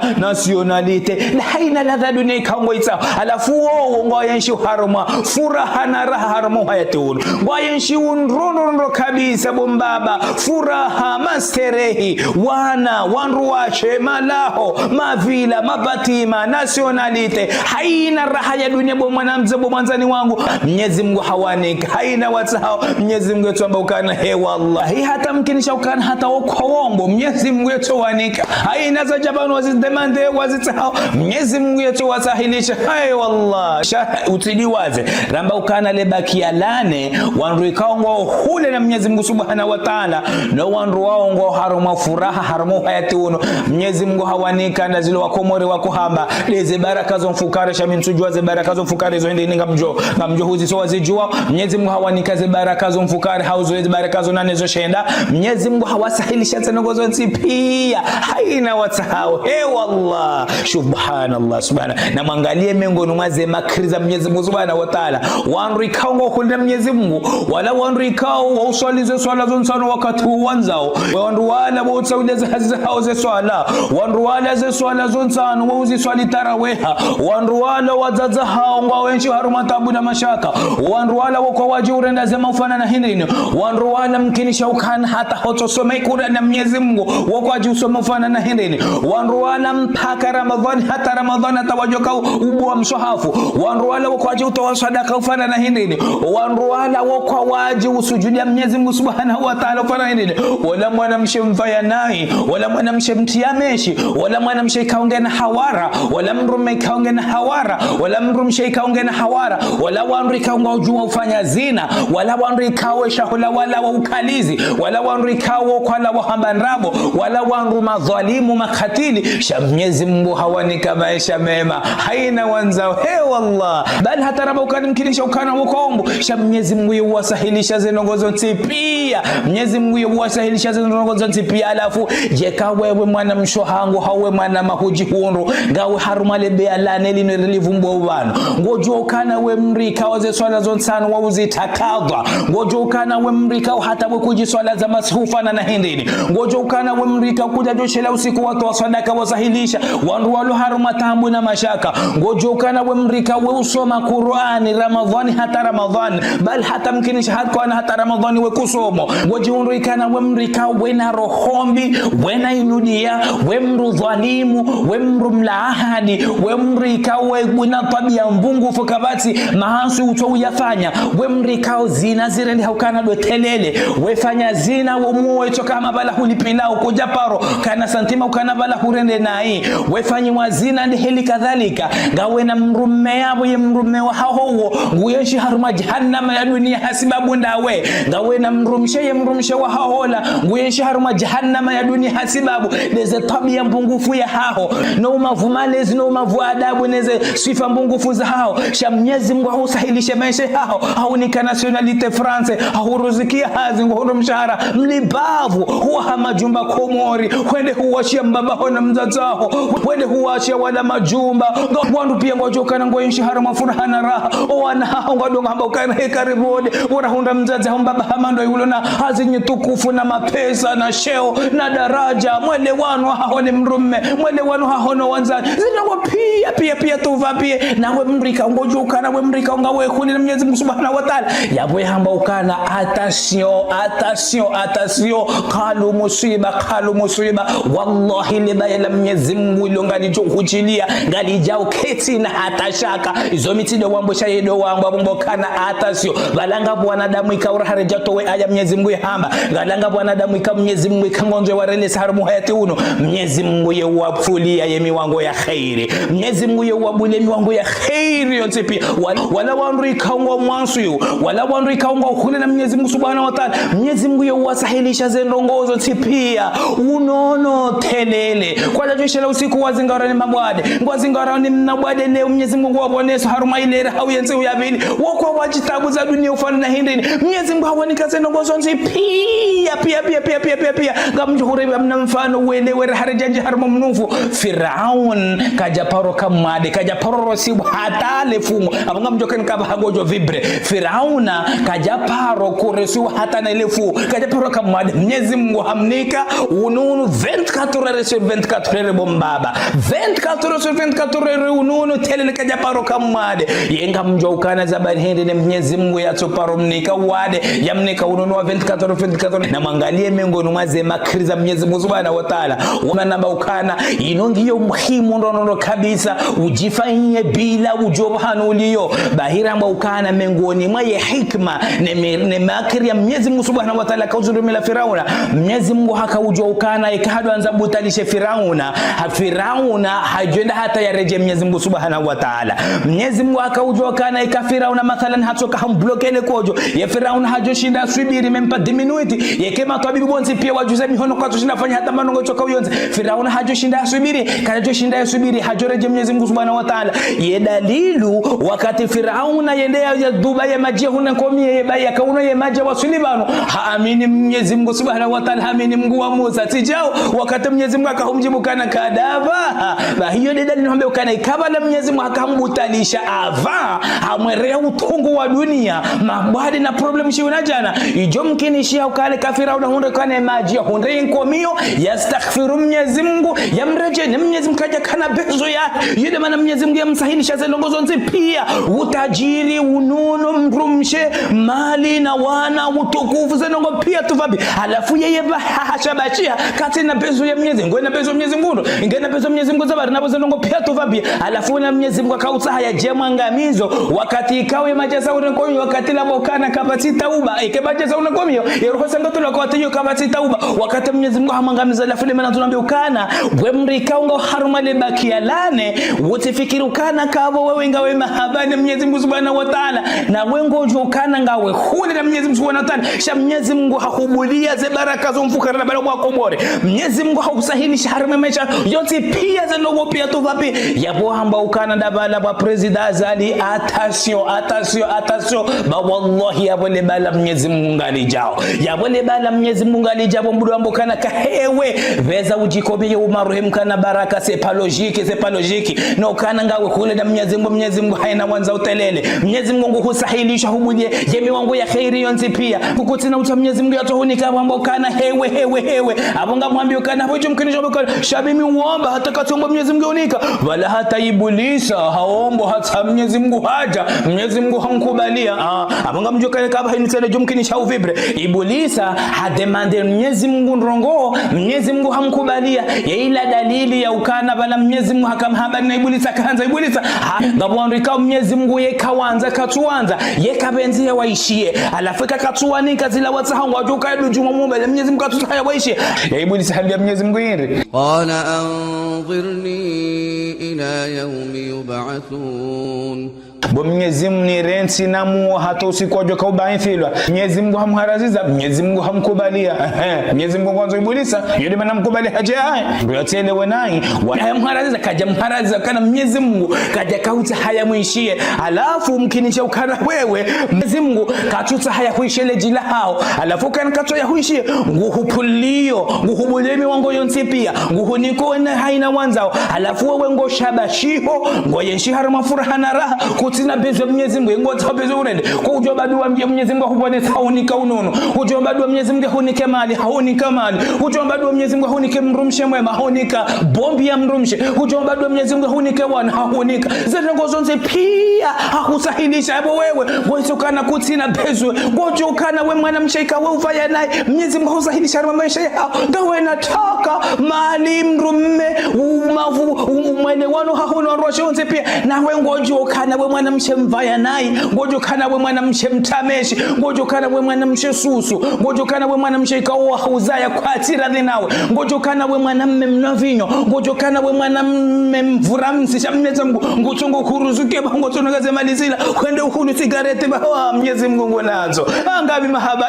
nationalité, na hayina ladha dunia ikao ngoitsao. Halafu wo, wo ngwayenshio harumwa furaha na raha harumwa uhayati unu. Ngwayenshio ndro ndro ndro kabisa bo mbaba, furaha, masterehi, wana, wandruwashe, malaho, mavilla, mabâtiment, nationalité. Hayina raha ya dunia bo mwanamdze, bo mwandzani wangu, Mnyezi Mungu hawanika hayina watsahao. Mnyezi Mungu yetso wamba ukana, he wallahi, hata mkinisha ukana hata wo kwao wombo, Mnyezi Mungu yetso wanika. Hayina za djabani wazi demande, wazitsahao, Mnyezi Mungu yetso wasahilisha. He wallah. Sha utsidiwaze, ramba ukana le bakiya la nne, wandru ikao ngwao hule na Mnyezi Mungu Subhanahu wa Ta'ala, no wandru wao ngwao harumwa furaha harumwa uhayati unu. Mnyezi Mungu hawanika nda zilo Wakomori wakohamba, nde ze baraka zo mfukare, sha mi ntsudjuwa ze baraka zo mfukare zo hindrini, ngamdjo, ngamdjo huziso wazidjuwa. Mnyezi Mungu hawanika ze baraka zo mfukare, hau zo ze baraka zo nane zo shenda. Mnyezi Mungu hawasahilisha ze ndrongoo zontsi pia. Hayina watsahao. He wallah. Subhanallah, subhana. Na mwangaliye mengoni mwa ze makri za Mnyezi Mungu Subhanahu wa Ta'ala. Wandru ikao ngwao hule na Mnyezi Mungu, wala wandru ikao wauswali ze swala zo ntsanu wakati wo wandzao. Wandru wala wautsauliza hazi zahao ze swala. Wandru wala ze swala zo ntsanu wauziswali taraweha. Wandru wala wadzadze hao ngwawenshio harumwa taabu na mashaka. Wandru wala wo kwadji urenda zema ufana na hindrini. Wandru wala mkinisha ukana hata hutso soma Kur'ani ya Mnyezi Mungu, wo kwadji usoma ufana na hindrini. Wandru wala mpaka Ramadhani hata Ramadhani hata wadjoka u-, ubuwa mswahafu. Wandru wala wo kwadji utowa swadaka ufana na hindrini. Wandru wala wo kwadji usujudia Mnyezi Mungu Subhanahu wa Ta'ala ufana na hindrini. Wala mwanamshe mvaya nayi, wala mwanamshe mtriya meshi, wala mwanamshe ikao ngena hawara, wala mdrume ikao ngena hawara, wala mdrumshe ikao ngena hawara, wala wandru ikao ngwaudjuwa ufanya zina, wala wandru ikao we shahula wala wa ukalizi, wala wandru ikao wo kwala wahamba ndrabo, wala wandru madhwalimu makatili, sha Mnyezi Mungu hawanika maesha mema. Hayina wandzao, he wallah. Bali hata ramba ukana mkinisha ukana wo kwao wombo, sha Mnyezi Mungu yewasahilishia ze ndrongoo zontsi pia. Mnyezi Mungu yewasahilishia ze ndrongoo zontsi pia. Halafu, yeka wewe mwanamshe hangu, hau we mwanama hudjihundru, ngawe harumwa le beya la nne linu rilivumbuo pvanu. Ngodjo ukana we mdru ikao ze swala zo ntsanu wauzitakadha. Ngodjo ukana we mdru ikao hata we kudjiswala za masihu ufana na hindrini. Ngodjo ukana we mdru ikao kudjadjo shela usiku watowa swadaka wasahilisha wandru walo harumwa taabu na mashaka. Ngodjo ukana we mdru ikao we usoma Kur'ani Ramadhani hata Ramadhani. Bali hata mkinisha hata kwana hata Ramadhani we kuso Ngodjihundru ikana we mdru ikao wena roho mbi, wena inudia, we mdru dhwalimu, we mdru mla ahadi, we mdru ikao wena twabia mbungufu kapvatsi mahanswi utso uyafanya, we mdru ikao zina zirendeha ukana ndo telele, wefanya zina wo muwe tsoka hama pvala hulipvila ukodja paro, kana santima ukana pvala hurende nayi, wefanyiwa zina ndeheli kadhalika, ngawena mdrume yapvo ye mdrume wahaho wo, nguyenshi harumwa jahannama ya dunia hasibabu ndawe. Ngawena mdrumshe ye mdrumshe wahaho ola, nguyenshi harumwa jahannama ya dunia hasibabu ndeze twabia mbungufu yahaho, no umavu malezi, no umavu adabu, neze swifa mbungufu zahaho. Sha Mnyezi Mngu hahusahilishe maesha yahaho, hahunika nationalité France, hahuruzukia hazi, nguhundro mshahara mlibavu, huwaha majumba Komori, hwende huwashia mbaba haho na mdzadze haho, hwende huwashia wala majumba. Nga wandru pia ngwadjo ukana ngoyenshi harumwa furaha na raha. O wana haho ngwadunga hamba ukana heka ribode, wora hundra mdzadze haho mbaba hama ndo yulo na hazi nyitukufu na mapesa na sheo na daraja. Mwelewano haho ne mdrume, mwelewano haho no wandzani. Zindrongo pia, pia, pia tuva pia. Nawe mdru ikao ngodjo ukana we mdru ikao ngawe hule na Mnyezi Mngu Subhanahu wa Ta'ala, yapvo yahamba ukana attention, attention, attention. Kalu muswiba, kalu muswiba. Wallahi, le baya la Mnyezi Mngu ilo ngalidjo hudjilia, ngalidjao ketsi na hata shaka. Izo mi tsi ndo wambo, sha ye ndo wambo, apvo mbo ukana attention. Pvala ngapvo wanadamu ikao ura haredja towe aya Mnyezi Mngu yahamba. Pvala ngapvo wanadamu ikao Mnyezi Mngu ikao ngondzo warelesa harumwa uhayati unu. Mnyezi Mngu ye uwapvulia ye miwango ya kheri. Mnyezi Mngu ye uwabulie miwango ya kheri yontsi pia. Wala, wala wandru ikao ngwa mwansu yu, wala wandru ikao ngwa hule na Mnyezi Mngu Subhanahu wa Ta'ala, Mnyezi Mngu ye uwasahilisha ze ndrongo zontsi pia. Unono telele. Kwadjadjo shela usiku wazingara ni mabwade. Ngwazingara ni mabwade leo, Mnyezi Mngu ngwapvoneso harumwa ile raha uyentsi uyapvili. Wokwa wadji tabu za dunia ufana na hindrini. Mnyezi Mngu hawanika ze ndrongo zontsi pia, pia, pia. Ngamdjo huremba mna mfano wele were haredja ndje harumwa mnufu. Firaun kadja paro kamwade, kadja paro rosiwa hata le fungu. Apvo ngamdjo keni kaba hangodjo vibre. Firauna kadja paro kurosiwa hata na le fungu. Kadja paro kamwade. Mnyezi Mngu hamnika ununu vingt-quatre heures sur vingt-quatre heures bo mbaba. Vingt-quatre heures sur vingt-quatre heures ununu telele kadja paro kamwade. Ye ngamdjo ukana za bari hende ne Mnyezi Mngu yatso paro mnika wade, yamnika ununu wa vingt-quatre heures vingt-quatre heures. Na mwangalie mengoni mwa ze makri za Mnyezi Mngu Subhanahu wa Ta'ala. Wama namba ukana, ino ngiyo muhimu ndrondrondro kabisa, udjifanyie bila udjo pvahanu uliyo. Bahi ramba ukana mengoni mwa ye hikma, ne mi-, ne makri ya Mnyezi Mngu Subhanahu wa Ta'ala kauzurumila Firauna. Mnyezi Mngu haka udjua ukana, ika hado andza butalishe Firauna, ha Firauna hadjo enda hata yaredjee Mnyezi Mngu Subhanahu wa Ta'ala. Mnyezi Mngu haka udjua ukana, ika Firauna mathalan hatsoka hambloke le kodjo, ye Firauna hadjo shinda yaswubiri même pas dix minutes, yeka matwabibu wontsi pia wadjuze mihono kwatsu shinda fanya hata manongo tsoka uyonze. Firauna hadjo shinda yaswubiri, kadjo shinda yaswubiri, hadjo redjee Mnyezi Mngu Subhanahu wa Ta'ala. Ye dalilu, wakati Firauna yende ya, ya duba ye madji ya hune nkomiyo, ye baya kauna ye madji ya waswili pvanu, haamini Mnyezi Mngu Subhanahu wa Ta'ala, haamini Mngu wa Musa. Tsi djao, wakati Mnyezi Mngu haka humdjibu ukana kadha pvaha. Bahi iyo nde dalilu hambe ukana ikapvala Mnyezi Mngu haka hambutalisha apvaha, hamwerea utungu wa dunia, mabwade na problème shiwu na djana, idjo mkinishiha ukana ika Firauna hundre ukana ye madji ya hundre nkomiyo, yastaghfiru Mnyezi Mngu, yamredjee ne Mnyezi Mngu kadja kana besoin ya. Iyo nde mana Mnyezi Mngu yamsahilisha ze ndrongo zontsi pia. Utajiri, unono, mdrumshe, mali na wana, utukufu, ze ndrongo pia tuva pvi. Halafu yeye pvaha hashabashiha, katsina besoin ya Mnyezi Mngu, ngena besoin ya Mnyezi Mngu, ngena besoin ya Mnyezi Mngu za bari napvo ze ndrongo pia tuva pvi. Halafu na Mnyezi Mngu haka utsaha yadje mwangamizo, wakati ikao ye madji yasa hune nkomiyo, wakati lapvo ukana kapvatsi tauba, ike madji yasa hune nkomiyo, ye roho sangatula wakati iyo kapvatsi tauba, wakati Mnyezi Mngu hamwangamiza. Halafu nde mana tsu nambia ukana, we mdru ikao nga harumwa le bakia lane, utsifikiri ukana kapvo wewe ngawe mahaba ne Mnyezi Mngu Subhanahu wa Ta'ala, nawe ngodjo ukana ngawe hule na Mnyezi Mngu Subhanahu wa Ta'ala, sha Mnyezi Mngu hahubulia ze baraka zo mfukare na bala mwa Komori. Mnyezi Mngu hahusahilisha harumwa maesha yontsi pia, ze ndrongo pia tuva pvi. Yapvo hamba ukana nda pvala pva Président Azali, attention, attention, attention. Ba wallahi yapvo le bala Mnyezi Mngu ngalidjao. Yapvo le bala Mnyezi Mngu ngalidjao, mdru wambo ukana ka hewe. Pveza udjikobiye umaruhemu kana baraka, c'est pas logique, c'est pas logique. No ukana ngawe hule na Mnyezi Mngu, Mnyezi Mngu haina wandza utelele. Mnyezi Mngu nguhusahilisha hubulie ye miwango ya kheri yontsi pia. Kukutsina utsa Mnyezi Mngu yatso hunika wambo ukana hewe, hewe, hewe. Apvo ngamwambio ukana, apvo idjo mkinishiha ukana, shabi Miwomba hata katsi omba Mnyezi Mungu unika. Wala hata Ibulisa haomba hata Mnyezi Mungu hadja, Mnyezi Mungu hamkubalia. Ah, apvo ngamdjo kale kaba haini tsena djumkini sha uvibre. Ibulisa hademande Mnyezi Mungu ndrongo, Mnyezi Mungu hamkubalia. Ye ila dalili ya ukana bala Mnyezi Mungu hakamhamba na Ibulisa kahandza Ibulisa. Ha, ngapvo wandru ikao Mnyezi Mungu ye kawandza katsuwandza, ye kapvendzi ya waishiye. Halafu eka katsuwanika zila watsaha ngwadjo kaya dujuma mumba, le Mnyezi Mungu katsutsaha ya waishiye. Ya Ibulisa hambia Mnyezi Mungu hindri. قال أنظرني إلى يوم يبعثون. Bo Mnyezi Mungu nirentsi namuo hata usiku wadjo kaubainthilwa. Mnyezi Mungu hamharaziza, Mnyezi Mungu hamkubalia. Ehe, Mnyezi Mungu ngwandzo Ibulisa, yo de mana mkubali hadja yahe. Ndo yatselewe nayi. Wa-, hamharaziza, kadja mharaziza, kana Mnyezi Mungu, kadja kautsaha ya mwishiye. Halafu mkinisha ukana wewe, Mnyezi Mungu, katsutsaha ya huishiye le djila hao. Halafu kana katsu ya huishiye, nguhupvulio, nguhubuliyo miwango yontsi pia, nguhuniko wena haina wandzao. Halafu wewe ngo shabashiho, ngo yenshi harumwa furaha na raha, kutsina besoin Mnyezi Mungu, ngo tsa besoin urende. Ko udjo badu wa Mnyezi Mungu hupvonesa hunika unono. Udjo badu wa Mnyezi Mungu hunike mali, hahunika mali. Udjo badu wa Mnyezi Mungu hunike mdrumshe mwema, hahunika bombi ya mdrumshe. Udjo badu wa Mnyezi Mungu hunike wana, hahunika. Ze ndrongo zontsi pia, hahusahilisha. Ebo wewe, ngoitsokana kutsina besoin. Ngodjokana we mwanamshe ika we uvaya nayi. Mnyezi Mungu hahusahilisha harumwa maesha yaho. Ngawe na taka, mali, mdrume, umavu, u-, umwelewano hahuna wandru washe wontsi pia. Nawe ngodjokana we mwanamshe mvaya nayi. Ngodjokana we mwanamshe mtameshi. Ngodjokana we mwanamshe susu. Ngodjokana we mwanamshe ikao wahuzaya kwatsi radhi nawe. Ngodjokana we mwanamme mnwa vinyo. Ngodjokana we mwanamme mvura msi. Sha Mnyezi Mungu, ngutsongo kuruzuke ba ngotsono ngaze mali zila. Kwende uhulu sigareti ba wa Mnyezi Mungu ngonazo. Angabi mahaba,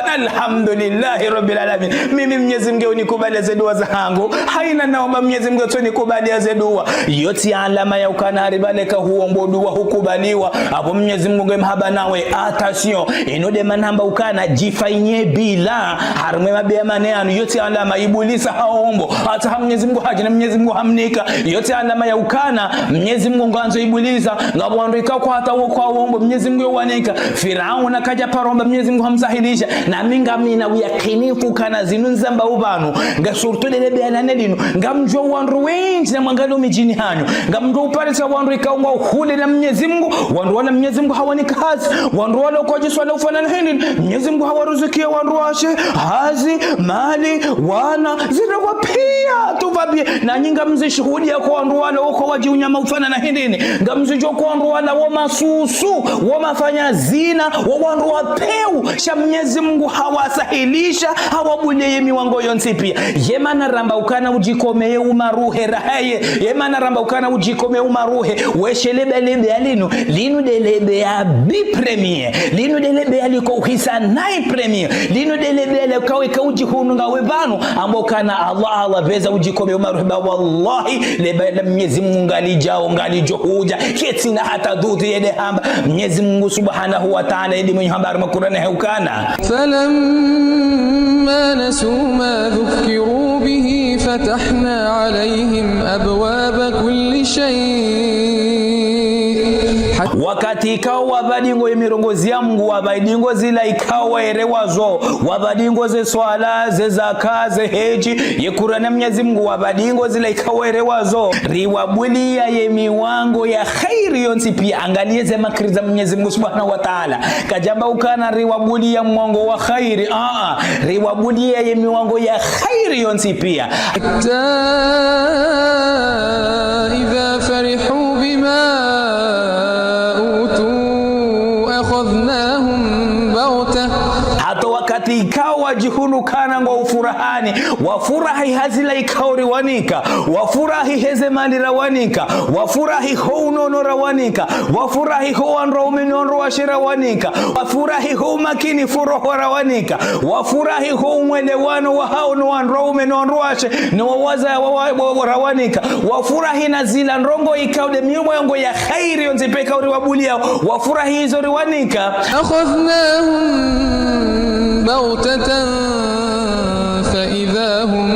alhamdulillahi rabbil alamin. Mimi Mnyezi Mungu unikubalia ze dua zahangu. Haina naomba Mnyezi Mungu tso nikubalia ze dua. Yo tsi alama ya ukana hari bale ka huomba dua hukubaliwa. Apvo Mnyezi Mungu nge mahaba nawe. Attention. Inu de mana hamba ukana djifanye bila. Harumwa mabeya mane yanu. Yo tsi alama Ibulisa haomba. Hata ha Mnyezi Mungu hadja na Mnyezi Mungu hamnika. Yo tsi alama ya ukana Mnyezi Mungu ngwandzo Ibulisa. Ngapvo wandru ikao hata wo kwaomba Mnyezi Mungu yo wanika. Firauna kadja paro omba Mnyezi Mungu hamsahilisha. Nami ngamina uyakinifu kana zinu nizambao pvanu. Nga surtout lele beya la nne linu. Ngamdjo wandru wendji na mwangalo midjini hanyu. Ngamdjo uparisa wandru ikao ngwao hule na Mnyezi Mungu. Wandru wala Mnyezi Mungu hawanika hazi. Wandru wala kwadjiswala ufanana hindri. Mnyezi Mungu hawaruzukia wandru washe hazi, mali, wana, zile kwa pia, tout va bien. Nanyi ngamzishuhudia kwa wandru wala uko wadji unyama ufanana hindri. Ngamzidjuo kwa wandru wala wo masusu, wo mafanya zina, wo wandru wa peu. Sha Mnyezi Mungu hawasahilisha, hawabuliye miwango yontsi pia. Ye mana ramba ukana udjikomeye umaruhe rahaye. Ye mana ramba ukana udjikomeye umaruhe. Weshe lebe lebe ya linu. Linu de lebe ya bi premier. Linu de lebe ya liko uhisa nayi premier. Linu de lebe ya likawe ka udjihunu ngawe pvanu. Amba ukana Allah, Allah, beza udjikomeye umaruhe ba wallahi. Lebe la Mnyezi Mungu ngalidjao, ngalidjo hudja. Ketsina hata dudu yede hamba. Mnyezi Mungu subhanahu wa ta'ala yede mwenye hamba harumwa Kurani he ukana. فلما نسوا ما ذكروا به فتحنا عليهم أبواب كل شيء. Wakati ikao wapva dingo ye mirongozi ya Mungu, wapva dingo zila ikao waelewa zo, wapva dingo ze swala, ze zaka, ze hedji, ye Kurani ya Mnyezi Mungu, wapva dingo zila ikao waelewa zo. Riwabuliya ye miwango ya khairi yontsi pia, angaliye ze makri za Mnyezi Mungu Subhanahu wa Ta'ala. Kadjamba ukana riwabuliya mwango wa khairi, aa, riwabuliya ye miwango ya khairi yontsi pia. حتى إذا فرحوا بما أوتوا أخذناهم بغتة. Hata wakati ikao wadjihunu kana ngwao ufurahani, wafurahi ha zila ikao riwanika, wafurahi he ze mali rawanika, wafurahi ho unono rawanika, wafurahi ho wandru waume no wandru washe rawanika, wafurahi ho umakinifu roho rawanika, wafurahi ho umwelewano wahao no wandru waume no wandru washe, no wazazi wa, wa, wa, wa rawanika, wafurahi na zila ndrongo ikao de miwango ya khairi yontsi pia ikao riwabuliya, wafurahi izo riwanika. أخذناهم بغتة فإذا هم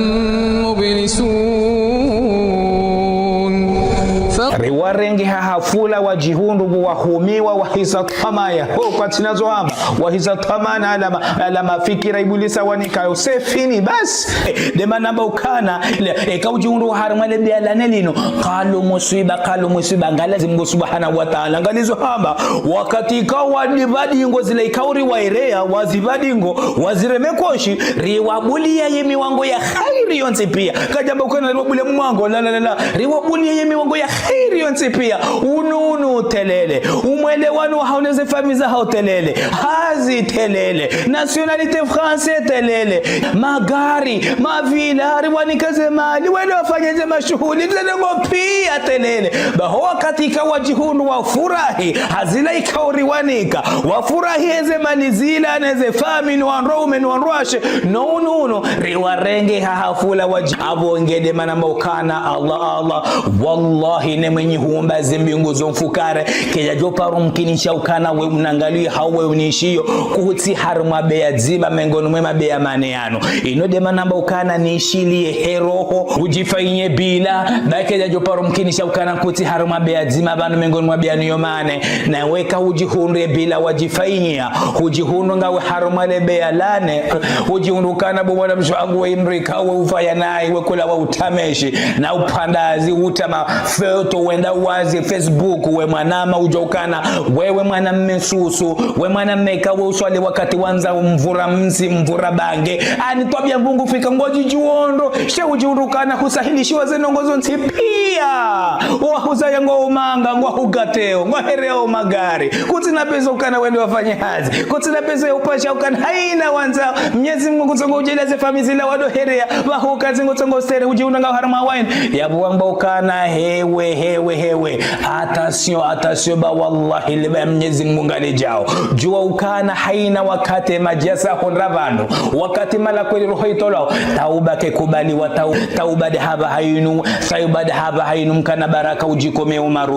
مبلسون. Riwarenge ha hafula wadjihundru pvo wahumiwa wahisa twamaya. Ho, kwatsina zo hamba. Wahisa twamaya na alama, alama fikira ibulisa wanikayo. C'est fini, basi. Eh, de mana amba ukana, le, eka udjihundru harumwa le beya lane linu. Kalu muswiba, kalu muswiba. Ngala Mwenyezi Mungu Subhanahu wa Ta'ala. Ngalizo hamba. Wakati ikao wazipva dingo zile ikao riwaereya, wazipva dingo, wazireme koshi, riwabuliya ye miwango ya khairi yontsi piya. Kadjamba ukana riwabuliya mwango, la, la, la, la. Riwabuliya ye miwango ya khairi yontsi piya. Unu, unu, telele. Umwelewano hau neze famiyi zahao telele. Hazi telele. Nationalité française telele. Magari, mavila, riwanika ze mali, wende wafanye ze mashuhuli, ze ndrongo piya telele. Baho wakati ikao wadjihundru wafurahi, ha zila ikao riwanika. Wafurahi eze mali zila, neze famiyi, no wandrume, no wandruwashe, no unu, unu, riwarenge ha hafula wadji-, apvo nge de mana amba ukana, Allah, Allah. Wallahi, ne mwenyi huumba ze mbingu zo mfukare, kayadjoparo mkinisha ukana we unangalia hau we unishiyo, kutsi harumwa beya dzima mengoni mwe mabeya mane yanu. Inu de mana amba ukana nishiliye he roho, udjifanyie bila, ba kayadjoparo mkinisha ukana kutsi harumwa beya dzima pvanu mengoni mwa beya yanu yo mane. Na weka udjihundru ye bila wadjifanyia, udjihundru ngawe harumwa le beya lane, udjihundru ukana bo mwanamshe wangu we mdru ikao we ufanya nayi, we kula wa utameshi, na upvandazi uta mafoto wenda wazi Facebook, we mwanama udjo ukana, wewe mwanamme susu, we mwanamme ikao we uswali wakati wandza mvura msi, mvura bange, ani twabiya mbi ngufika ngodjidjuwo ndro, she udjihundru ukana husahilishiwa ze ndrongo zontsi piya. Wahuzaya ngwao umanga, ngwahugateo, ngwahereo magari. Kutsina pesa ukana wende wafanye hazi. Kutsina pesa ya upasha ukana haina wandza. Mwenyezi Mungu ngutsongo udjaaliya ze famiyi zila wado herea. Baho kazi ngutsongo usere udjihundra ngawe harumwa wayini. Yapvo wamba ukana hewe, hewe, hewe. Attention, attention, ba wallahi, le beya Mwenyezi Mungu ngalidjao. Djuwa ukana haina wakati madjasa hondra pvanu. Wakati mala kweli roho itolwao. Tauba kekubaliwa, tau-, tauba de hapvaha inu, tauba de hapvaha inu mkana baraka udjikome umaruhe.